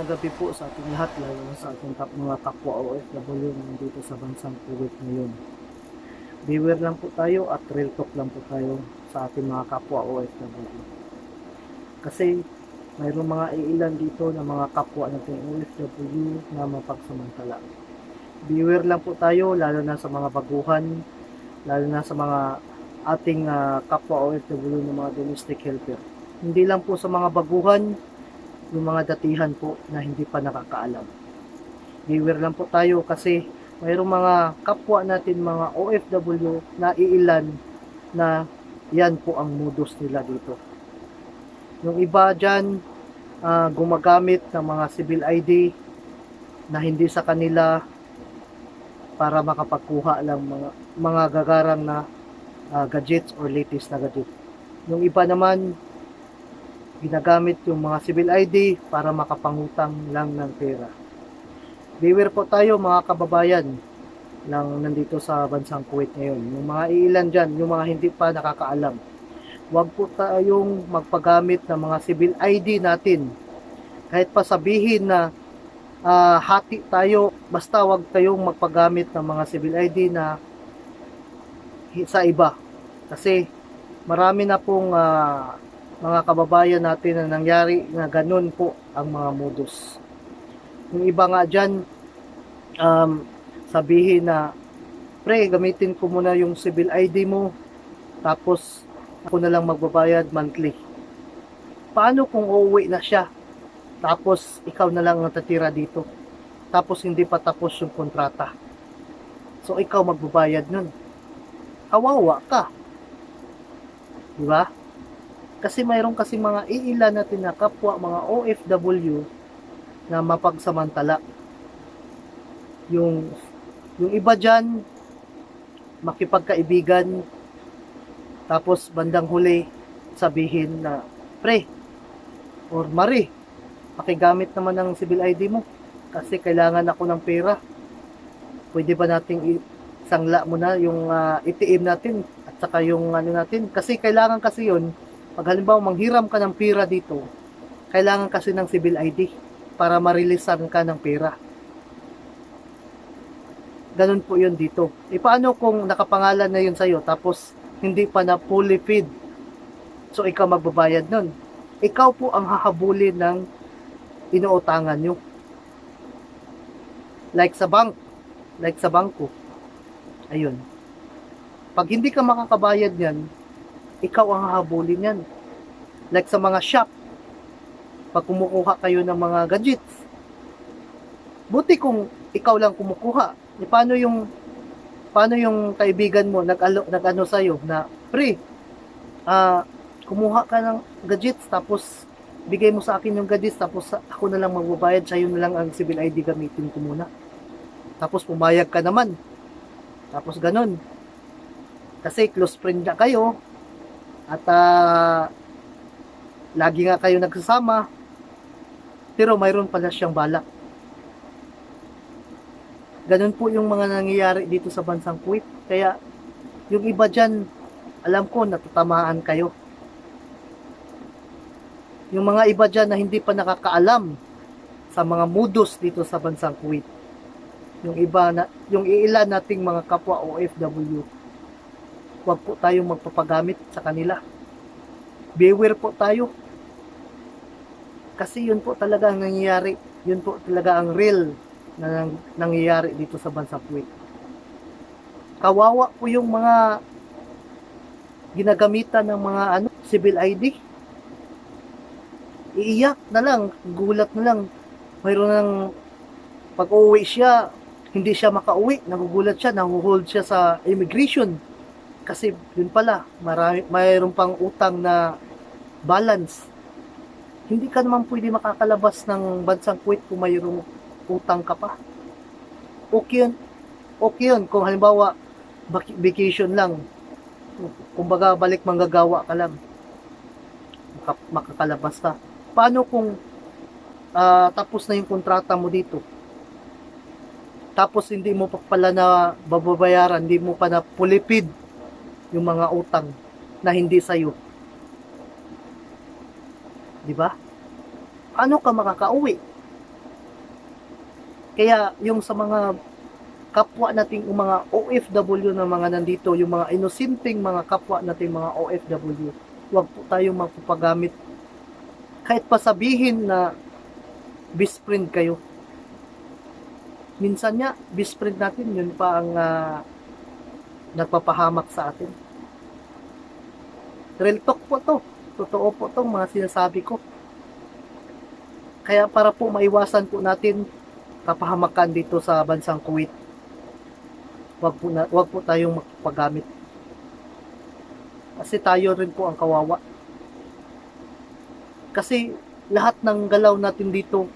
gabi po sa ating lahat, lalo na sa ating mga kapwa OFW na nandito sa bansang Kuwait ngayon. Beware lang po tayo at real talk lang po tayo sa ating mga kapwa OFW. Kasi mayroong mga iilan dito na mga kapwa nating OFW na mapagsamantala. Beware lang po tayo, lalo na sa mga baguhan, lalo na sa mga ating kapwa OFW ng mga domestic helper. Hindi lang po sa mga baguhan, yung mga datihan po na hindi pa nakakaalam. Beware lang po tayo kasi mayroong mga kapwa natin, mga OFW na iilan na yan po ang modus nila dito. Yung iba dyan, gumagamit ng mga civil ID na hindi sa kanila para makapagkuha lang mga gagarang na gadgets or latest na gadget. Yung iba naman, ginagamit yung mga civil ID para makapangutang lang ng pera. Beware po tayo mga kababayan ng nandito sa bansang Kuwait ngayon. Yung mga iilan dyan, yung mga hindi pa nakakaalam. Huwag po tayong magpagamit ng mga civil ID natin. Kahit pa sabihin na hati tayo, basta huwag tayong magpagamit ng mga civil ID na sa iba. Kasi marami na pong mga kababayan natin na nangyari na ganun po ang mga modus. Yung iba nga dyan, sabihin na, pre, gamitin ko muna yung civil ID mo, tapos ako na lang magbabayad monthly. Paano kung uuwi na siya, tapos ikaw na lang natatira dito, tapos hindi pa tapos yung kontrata? So ikaw magbabayad nun. Kawawa ka. Diba? Kasi mayroon kasi mga iilan natin na kapwa, mga OFW na mapagsamantala. Yung iba dyan, makipagkaibigan, tapos bandang huli, sabihin na, pre, or mari, pakigamit naman ng civil ID mo, kasi kailangan ako ng pera. Pwede ba nating isangla mo na yung ATM natin, at saka yung ano natin, kasi kailangan kasi yun. Pag halimbawa manghiram ka ng pera dito, kailangan kasi ng civil ID para marilisan ka ng pera. Ganun po yun dito. E paano kung nakapangalan na yun sa'yo, tapos hindi pa na fully paid? So ikaw magbabayad nun. Ikaw po ang hahabulin ng inuutangan nyo. Like sa bangko. Ayun. Pag hindi ka makakabayad yan, ikaw ang hahabulin yan. Like sa mga shop, pag kumukuha kayo ng mga gadgets, buti kung ikaw lang kumukuha. E paano yung kaibigan mo nag-ano sa'yo na, pre, kumuha ka ng gadgets, tapos bigay mo sa akin yung gadgets, tapos ako na lang magbabayad, sa'yo na lang ang civil ID gamitin ko muna. Tapos pumayag ka naman. Tapos ganun. Kasi close friend na kayo, at lagi nga kayo nagsasama, pero mayroon pala siyang balak. Ganun po yung mga nangyayari dito sa bansang Kuwait. Kaya yung iba dyan, alam ko natatamaan kayo. Yung mga iba dyan na hindi pa nakakaalam sa mga modus dito sa bansang Kuwait, yung iilan nating mga kapwa OFW, huwag po tayong magpapagamit sa kanila. Beware po tayo. Kasi yun po talaga ang nangyayari. Yun po talaga ang real na nangyayari dito sa bansang Kuwait. Kawawa po yung mga ginagamitan ng mga civil ID. Iiyak na lang, gulat na lang. Mayroon ng pag-uwi siya, hindi siya makauwi, nagugulat siya, nahuhold siya sa immigration. Kasi yun pala, mayroon pang utang na balance. Hindi ka naman pwede makakalabas ng bansang Kuwait kung mayroong utang ka pa. Okay yun kung halimbawa vacation lang, kumbaga balik manggagawa ka lang, makakalabas ka. Paano kung tapos na yung kontrata mo dito, tapos hindi mo pa pala na babayaran, hindi mo pa na pulipid yung mga utang na hindi sa'yo? Di ba? Paano ka makakauwi? Kaya yung sa mga kapwa nating mga OFW na mga nandito, yung mga inosinteng mga kapwa nating mga OFW, huwag po tayong magpapagamit. Kahit pa sabihin na best friend kayo. Minsan nga, best friend natin, yun pa ang nagpapahamak sa atin. Real talk po to. Totoo po tong mga sinasabi ko. Kaya para po maiwasan po natin kapahamakan dito sa bansang Kuwait, wag po tayong magpagamit. Kasi tayo rin po ang kawawa. Kasi lahat ng galaw natin dito,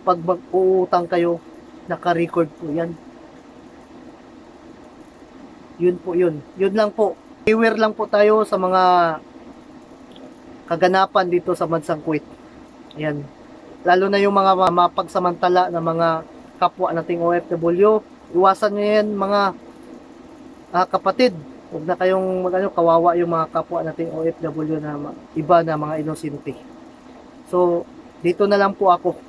pag mag-uutang kayo, naka-record po yan. Yun po yun. Yun lang po. Beware lang po tayo sa mga kaganapan dito sa bansang Kuwait. Ayan. Lalo na yung mga mapagsamantala na mga kapwa nating OFW. Iwasan nyo yan mga kapatid. Huwag na kayong kawawa yung mga kapwa nating OFW na iba na mga inosente. So, dito na lang po ako.